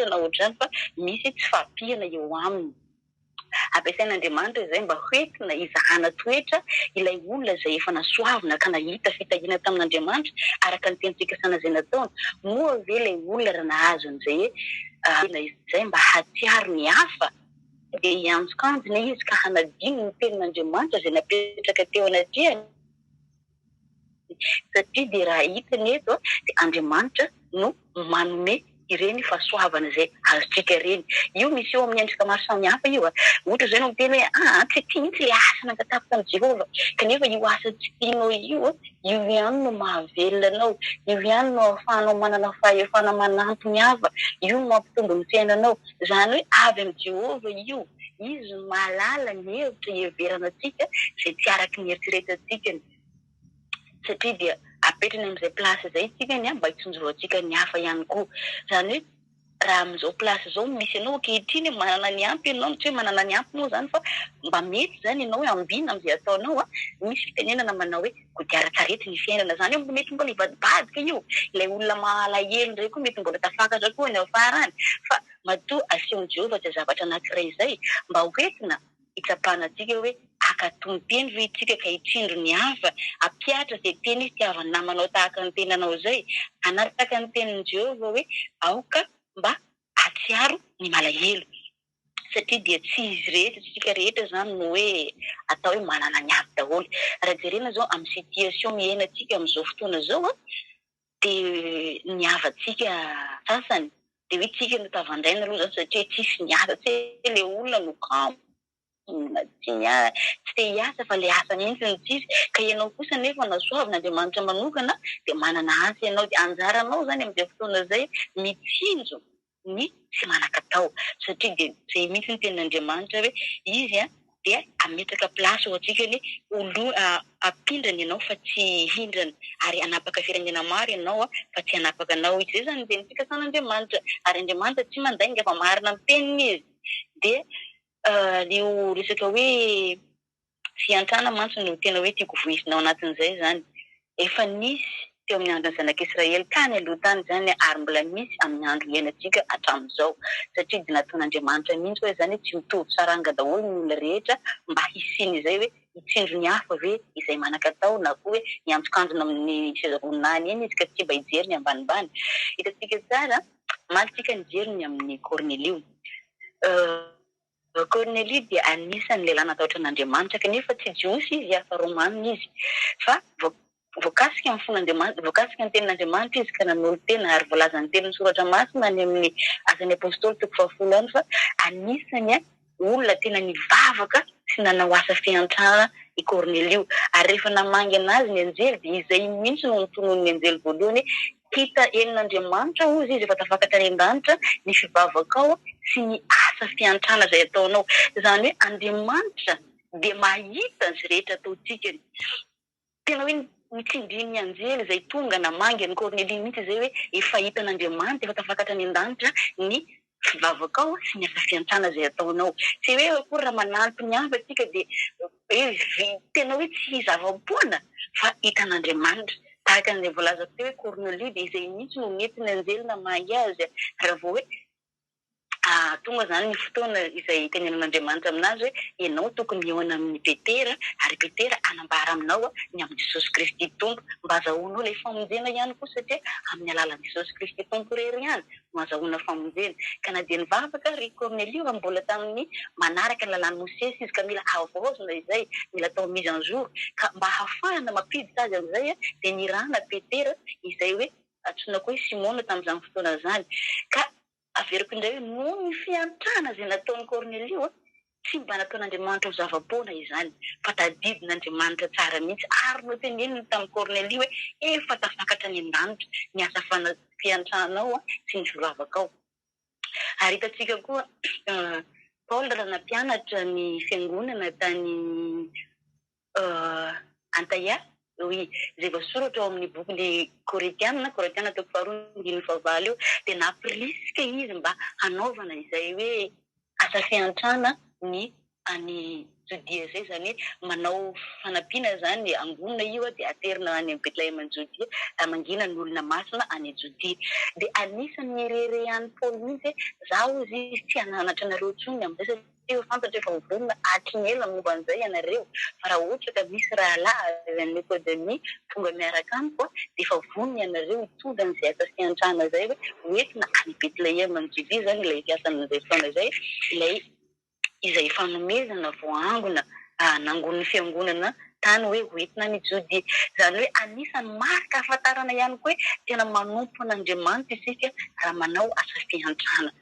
na ohatr'izany fa misy tsy fahampiana eo aminy. Ampiasain'Andriamanitra izay mba hoentina hizahana toetra ilay olona izay efa nasoavina ka nahita fitahiana tamin'Andriamanitra araka ny teny fikasana izay nataony. Moa ve ilay olona raha nahazo an'izay izay mba hahatsiaro ny hafa dia hiantsokanjona izy ka hanadino ny tenin'Andriamanitra izay napetraka teo anatrehany? Satria dia raha hitany eto dia Andriamanitra no manome ireny fahasoavana izay azontsika ireny. Io miseho amin'ny endrika maro samihafa io. Ohatra izao ianao miteny hoe aa tsy tia mihitsy ilay asa nangatahako tamin'i Jehovah. Kanefa io asa tsy tianao io, io ihany no mahavelona anao, io ihany no ahafahanao manana fahefana manampy ny hafa, io no mampitombo ny fiainanao. Izany hoe avy amin'i Jehovah io. Izy no mahalala ny hevitra iheverana antsika izay tsy araky ny eritreretantsika. Satria dia apetrany amin'izay place izay isika ny mba hitsinjovantsika ny hafa ihany koa. Izany hoe raha amin'izao place izao no misy anao ankehitriny, manana ny ampy ianao, tsy hoe manana ny ampy moa izany fa mba mety izany ianao hoe ambina amin'izay ataonao. Misy fitenenana manao hoe kodiaran-tsarety ny fiainana. Izany hoe mety mbola hivadibadika io. Ilay olona mahalahelo indray koa mety mbola tafakatra koa any afara any. Fa matoa asehon'i Jehovah izay zavatra anankiray izay mba hoentina hitsapana antsika hoe hankatò ny teny ve isika ka hitsindro ny hafa, hampihatra izay teny fitiavan'ny namanao tahaka ny tenanao izay, hanaraka ny tenin'i Jehovah hoe aoka mba hahatsiaro ny malahelo. Satria dia tsy izy rehetra, tsy isika rehetra izany no hoe atao hoe manana ny ampy daholo. Raha jerena izao amin'ny situation iainantsika amin'izao fotoana izao, dia ny havantsika sasany dia hoe tsika no tavandraina aloha izany satria tsisy ny asa, tsy hoe ilay olona no kamo na tsy tsy te hiasa fa ilay asa mihitsy no tsisy, ka ianao kosa anefa nasoavin'Andriamanitra manokana dia manana asa ianao, dia anjaranao izany amin'izay fotoana izay mitsinjo ny tsy manan-katao satria dia izay mihitsy ny tenin'Andriamanitra hoe izy dia hametraka place ho antsika ny ho hampindrana ianao fa tsy hihindrana ary hanapaka firenena maro ianao fa tsy hanapaka anao izy. Izay izany ny teny fikasan'Andriamanitra ary Andriamanitra tsy mandainga fa marina amin'ny teniny izy. Dia io resaka hoe Fiantrana mantsy no tena hoe tiako voizina ao anatin'izay izany. Efa nisy teo amin'ny andron'ny zanak'Israely tany aloha tany izany ary mbola misy amin'ny andro iainantsika hatramin'izao. Satria dia nataon'Andriamanitra mihitsy hoe izany hoe tsy mitovy saranga daholo ny olona rehetra mba hisian'izay hoe hitsindro ny hafa ve izay manan-katao na koa hoe hiantsokanjona amin'ny seza voninahiny iny izy ka tsy mba hijery ny ambanimbany. Hitantsika tsara, omaly tsika nijery ny amin'i Kornelio. Kornelio dia anisan'ny lehilahy natahotra an'Andriamanitra, kanefa tsy Jiosy izy fa Romanina izy. Fa voakasika ny fon'Andriamanitra, voakasika ny tenin'Andriamanitra izy ka nanolo-tena, ary voalazan'ny tenin'ny Soratra Masina any amin'ny Asan'ny Apostoly toko fahafolo any fa anisan'ny olona tena nivavaka sy nanao asa fiantrana i Kornelio. Ary rehefa namangy an'azy ny anjely dia izay mihitsy no notononin'ny anjely voalohany hoe, Hita henon'Andriamanitra hozy izy efa tafakatra any an-danitra ny fivavakao sy ny asa fiantrana izay ataonao. Izany hoe Andriamanitra dia mahita izay rehetra ataontsika. Tena hoe notsindrin'ny anjely izay tonga namangy an'i Kornelio mihitsy izay hoe efa hitan'Andriamanitra, efa tafakatra any an-danitra ny fivavakao sy ny asa fiantrana izay ataonao. Tsy hoe akory raha manampy ny hafa isika dia hoe tena hoe tsy zava-poana fa hitan'Andriamanitra. Tahaka an'izay voalazako teo hoe Kornelio dia izay mihitsy no nentin'ny anjely namangy azy raha vao hoe tonga izany ny fotoana izay itenenan'Andriamanitra aminazy hoe ianao tokony hihaona amin'i Petera ary Petera hanambara aminao ny amin'i Jesosy Kristy Tompo mba hazahoanao ilay famonjena ihany koa satria amin'ny alalan'i Jesosy Kristy Tompo irery ihany no azahoana famonjena. Ka na dia nivavaka ary i Kornelio raha mbola tamin'ny manaraka ny lalàn'i Mosesy izy ka mila havaozina izay, mila atao mise en jour, ka mba hahafahana mampiditra azy amin'izay dia nirahana Petera izay hoe antsoina koa hoe Simona tamin'izany fotoana izany. Ka averiko indray hoe noho ny fiantrana izay nataon'i Kornelio, Tsy mba nataon'Andriamanitra ho zava-poana izany, fa tadidin'Andriamanitra tsara mihitsy, ary noteneniny tamin'i Kornelio hoe, Efa tafakatra any an-danitra ny asa fiantranao sy ny fivavakao. Ary hitantsika koa Paoly raha nampianatra ny fiangonana tany Antaia, oui, izay voasoratra ao amin'ny bokin'ny Korintiana, Korintiana toko faharoa andininy fahavalo io, dia nampirisika izy mba hanaovana izay hoe asa fiantrana ny any Jodia izay, izany hoe manao fanampiana izany, angonina io dia aterina any amin'i Betlehema any Jodia, mangina ny olona masina any Jodia. Dia anisan'ny nireharehan'i Paoly mihitsy hoe, za hozy izy tsy hananatra anareo intsony amin'izay satria efa fantatro efa vonona hatry ny ela momba an'izay ianareo, fa raha ohatra ka misy rahalahy avy any Mekodonia tonga miaraka amiko dia efa vonona ianareo hitondra an'izay asa fiantrana izay hoe hoentina any Betlehema any Jodia izany ilay fiasan'izay fotoana izay, ilay izay fanomezana voaangona nangonin'ny fiangonana tany hoe hoentina any Jodia. Izany hoe anisan'ny marika ahafantarana ihany koa hoe tena manompo an'Andriamanitra isika raha manao asa fiantrana.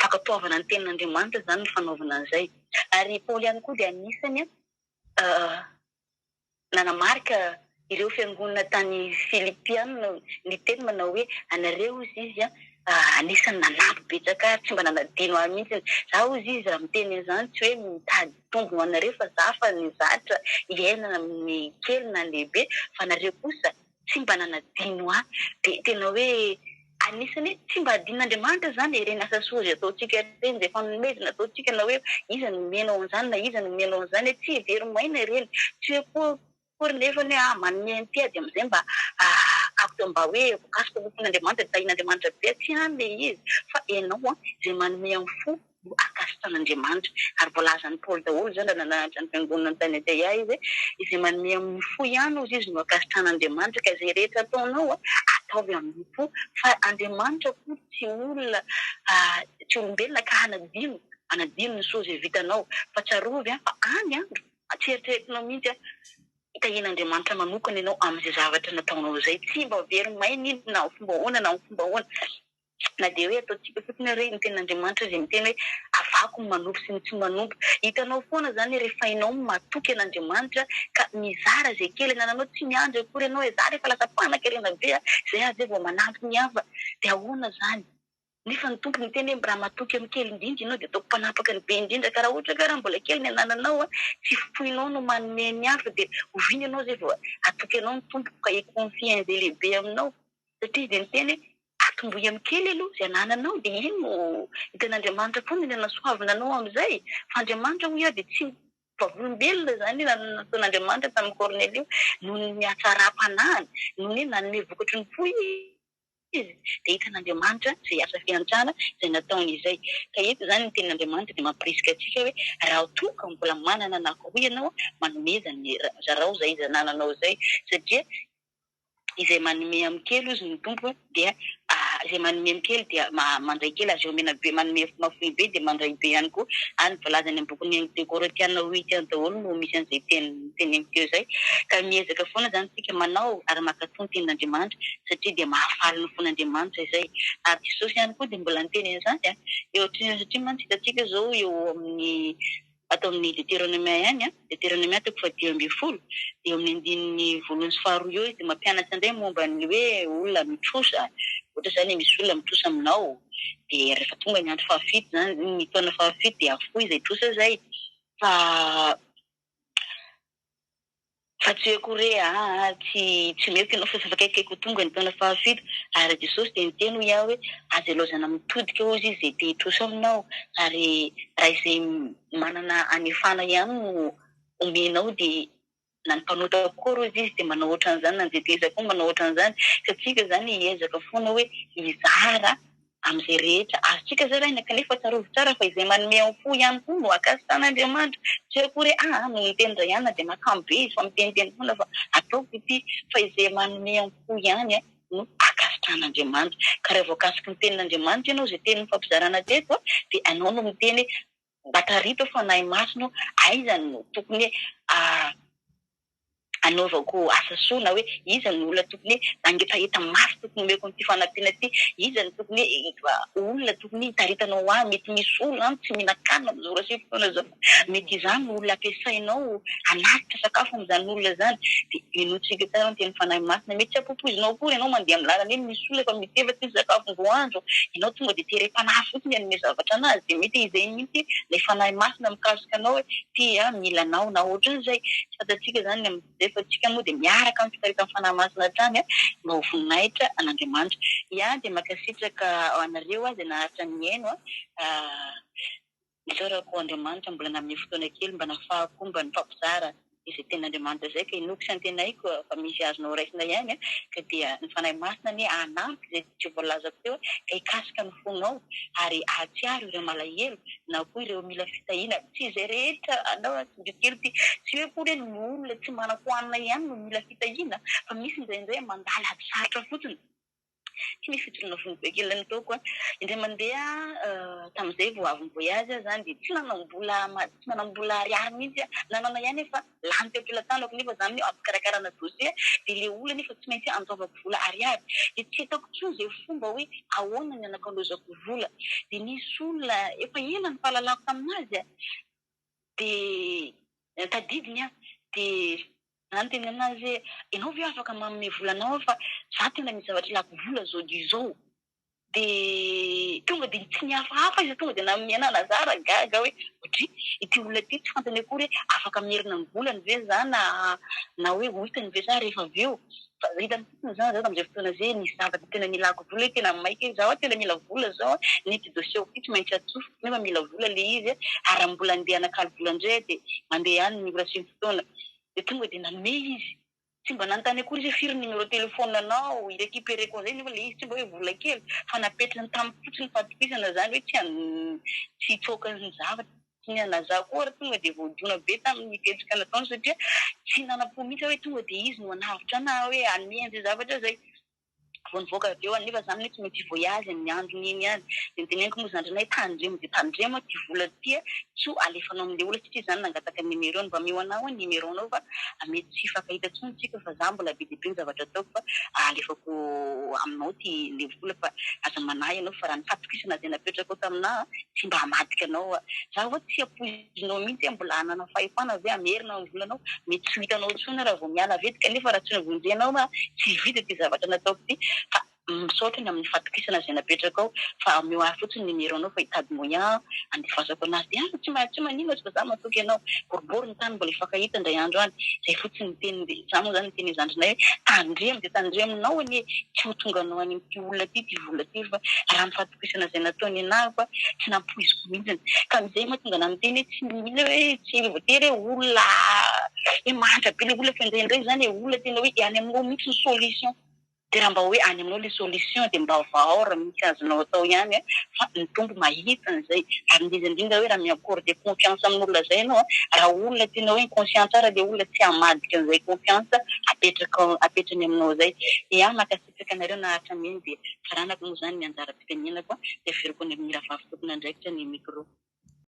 Fankatoavana ny tenin'Andriamanitra izany ny fanaovana an'izay. Ary i Paoly ihany koa dia anisany Nanamarika ireo fiangonana tany Filipiana ny teny manao hoe, Anareo, hozy izy, anisan'ny nanampy betsaka ahy, tsy mba nanadino ahy mihitsy. Izaho, hozy izy, raha miteny an'izany, tsy hoe mitady tombony ho anareo, fa izaho efa nizatra hiaina amin'ny kely na ny lehibe, fa anareo kosa tsy mba nanadino ahy. Dia tena hoe anisany hoe tsy mba adinon'Andriamanitra izany e, ireny asa soa izay ataontsika ireny, izay fanomezana ataontsika na hoe iza no omenao an'izany na iza no omenao an'izany e, tsy very maina ireny. Tsy hoe koa akory nefa hoe ah manome an'ity aho dia amin'izay mba afaka mba hoe voakasika kokoa n'Andriamanitra dia tahian'Andriamanitra be, tsy any ilay izy fa ianao izay manome amin'ny fo no ankasitrahan'Andriamanitra. Ary voalazan'i Paoly daholo izany raha nananatra ny fiangonana tany Achaia izy hoe, izay manome amin'ny fo ihany hozy izy no ankasitrahan'Andriamanitra, ka izay rehetra ataonao, ataovy amin'ny fo. Fa Andriamanitra akory tsy olona, tsy olombelona ka hanadino, hanadino ny soa izay vitanao. Fa tsarovy fa any andro, tsy eritreretinao mihitsy, hitahian'Andriamanitra manokana ianao amin'izay zavatra nataonao izay. Tsy mba very maina iny na amin'ny fomba ahoana na amin'ny fomba ahoana. Na dia hoe ataontsika fotsiny ary hoe ny tenin'Andriamanitra izay miteny hoe avako ny manompo sy ny tsy manompo. Hitanao foana izany rehefa hainao ny matoky an'Andriamanitra ka mizara izay kely anananao, tsy miandry akory ianao hoe za rehefa lasa mpanankarena be izay aho izay vao manampy ny hafa. Dia ahoana izany? Nefa ny Tompo miteny hoe raha matoky amin'ny kely indrindra ianao dia ataoko mpanapaka ny be indrindra. Ka raha ohatra ka raha mbola kely ny anananao, tsy foinao no manome ny hafa dia oviana ianao izay vao hatoky anao ny Tompo ka hi-confier an'izay lehibe aminao? Satria izy dia niteny hoe atombohy amin'ny kely aloha izay anananao dia iny no hitan'Andriamanitra foana ny hanasoavina anao amin'izay. Fa Andriamanitra hoy aho dia tsy vavolombelona izany nataon'Andriamanitra tamin'i Kornelio noho ny hatsaram-panahiny, noho ny hoe nanome vokatry ny fo izy dia hitan'Andriamanitra izay asa fiantrana izay nataony izay. Ka eto izany ny tenin'Andriamanitra dia mampirisika antsika hoe raha toa ka mbola manana anankiroa ianao, manomeza ny zarao izay anananao izay satria izay manome amin'ny kely hozy ny Tompo dia izay manome amin'ny kely dia mandray kely ary izay omena be manome mahafoy be dia mandray be ihany koa. Any voalaza any amin'ny bokin'ny deux Korintiana huit any daholo no misy an'izay teny teneniko teo izay. Ka miezaka foana izany isika manao ary mankatò ny tenin'Andriamanitra satria dia mahafaly ny fon'Andriamanitra izay. Ary Jesosy ihany koa dia mbola niteny an'izany eo satria mantsy hitantsika izao eo amin'ny Ato amin'ny Deteronomia ihany, Deteronomia toko faha-15, eo amin'ny andininy voalohany sy faharoa eo izy dia mampianatra indray momba ny hoe olona mitrosa. Ohatra izany misy olona mitrosa aminao, dia rehefa tonga ny andro fahafito izany, ny taona fahafito dia afoy izay trosa izay. Fa Fa tsy hoe akory hoe aa tsy tsy omeko ianao fa efa akaikikaiky ho tonga ny taona fahafito. Ary Jesosy dia niteny hoy aho hoe aza ilaozana mitodika hozy izy izay te hitrosa aminao. Ary raha izay manana anefana ihany no omenao dia na ny mpanota koa ary hozy izy dia manao ohatran'izany na ny jentilisa koa manao ohatran'izany. Ka tsika izany hiezaka foana hoe hizara amin'izay rehetra azontsika zaraina, kanefa tsarovy tsara fa izay manome amin'ny fo ihany koa no ankasitrahan'Andriamanitra. Tsy hoe akory hoe aa noho ny teny Rayana dia mahakamo be izy fa miteniteny foana fa ataoko ity, fa izay manome amin'ny fo ihany no ankasitrahan'Andriamanitra. Ka raha voakasiky ny tenin'Andriamanitra ianao, izay teny nifampizarana teto, dia ianao no miteny hoe mba tarito Fanahy Masina ô, aiza no tokony hoe hanaovako asa soa na hoe iza no olona tokony hoe mangetaheta mafy tokony omeko an'ity fanampiana ity, iza no tokony hoe olona tokony hitaritanao ahy, mety misy olona any tsy mihinan-kanina amin'izao ora sy fotoana izao, mety izany no olona ampiasainao hanatitra sakafo amin'izany olona izany, dia henointsika tsara ny tenin'ny Fanahy Masina, mety tsy ampoipoizinao akory ianao mandeha amin'ny lalana eny misy olona efa mety efa tsy nisy sakafo roa andro, ianao tonga dia terem-panahy fotsiny hanome zavatra an'azy, dia mety izay mihitsy ilay Fanahy Masina mikasika anao hoe ity aho mila anao na ohatran'izay. Tsy fantatsika izany ny amin'izay fa isika moa dia miaraka amin'ny fitaritan'ny Fanahy Masina hatrany mba ho voninahitra an'Andriamanitra. Ia dia mankasitraka anareo aho izay naharitra nihaino. Isaorako Andriamanitra mbola nanome fotoana kely mba nahafahako mba nifampizara izay tenin'Andriamanitra izay ka inoako sy antenaiko fa misy azonao raisina ihany ka dia ny Fanahy Masina anie hanampy izay tsy voalazako teo ka hikasika ny fonao ary hahatsiaro ireo malahelo na koa ireo mila fitahiana. Tsy izay rehetra anao tsindrio kely ity, tsy hoe akory hoe ny olona tsy manan-kohanina ihany no mila fitahiana fa misy indraindray mandalo ady sarotra fotsiny. Tsy misy fijoroana vonibe kely nataoko an. Indray mandeha tamin'izay vao avy ni-voyage aho izany dia tsy nanam-bola tsy manam-bola ariary mihitsy aho. Nanana ihany aho fa lany teo am-pelatanako nefa izany hoe ampikarakarana dossier dia ilay olona nefa tsy maintsy andoavako vola ariary. Dia tsy hitako intsony izay fomba hoe ahoana ny hanakalozako vola. Dia nisy olona efa ela ny fahalalako tamin'azy dia tadidiny aho dia Za niteny anazy hoe ianao ve afaka manome vola anao aho fa za tena misy zavatra ilako vola zao dia izao. Dia tonga dia tsy nihafahafa izy tonga dia nanome anah na za ary gaga hoe ohatry ity olona ity tsy fantany akory hoe afaka merina ny volany ve za na na hoe ho hitany ve za rehefa avy eo. Fa hitany fotsiny izany za tamin'izay fotoana izay nisy zavatra tena nilako vola hoe tena maika hoe za hoa tena mila vola zao an, ny ity dossier-ko ity tsy maintsy atsofoko nefa mila vola ilay izy ary raha mbola andeha hanakalo vola indray aho dia mandeha any ny ora sy ny fotoana. Dia tonga dia nanome izy. Tsy mba nanontany akory izy hoe firy ny numéro téléphone anao, hi-récupérer-ko an'izay nefa ilay izy tsy mba hoe vola kely fa napetrany tamiko fotsiny fahatokisana izany hoe tsy tsy hitsoaka ny zavatra. Na za koa ary tonga dia voadona be tamin'ny fihetsika nataony satria tsy nanam-po mihitsy aho hoe tonga dia izy no hanavotra anah hoe hanome an'izay zavatra izay. Vao nivoaka avy eo aho nefa za moa tsy maintsy hi-voyage amin'ny andron'iny ihany. Dia noteneniko moa zandrinay tandremo dia tandremo ity vola ity a, tsy ho alefanao amin'ilay olona satria za nangataka numéro-ny, mba omeo anah hoa numéro-nao fa mety tsy hifankahita intsony tsika fa za mbola be dia be ny zavatra ataoko fa alefako aminao ity ilay vola fa aza manahy ianao fa raha ny fatokisana izay napetrakao taminah tsy mba hamadika anao aho. Za hoa tsy ampoizinao mihitsy hoe mbola hanana fahefana ve hamerina ny volanao, mety tsy ho hitanao intsony raha vao miala avy eto kanefa raha tsy novonjenao aho tsy vita ity zavatra nataoko ity fa misaotra ny amin'ny fatokisana izay napetrakao fa omeo ahy fotsiny numéro anao fa hitady moyen aho handefasako anazy dia ah tsy tsy maninona fa za matoky anao, boribory ny tany mbola hifankahita indray andro any, izay fotsiny ny teniny dia za moa izany niteny zandrinay hoe tandremo dia tandremonao anie tsy ho tonganao any amin'ity olona ity ity vola ity fa raha ny fatokisana izay nataony anahy fa tsy nampoiziko mihitsiny ka amin'izay mahatonga anah miteny hoe tsy mila hoe tsy voatery hoe olona hoe mahantra be ilay olona fa indraindray izany e olona tena hoe any aminao mihitsy ny solution dia raha mba hoe any aminao ilay solution dia mba vahao raha misy azonao atao ihany fa ny Tompo mahita an'izay ary indrindra indrindra hoe raha mi-accorder confiance amin'olona izay ianao raha olona tena hoe conscient tsara ilay olona tsy hamadika an'izay confiance apetraka apetrany aminao izay. Dia mankasitraka anareo naharitra nihaino dia faranako moa izany ny anjara-pitenenako dia averiko any amin'ny rahavavy tompon'andraikitra ny micro.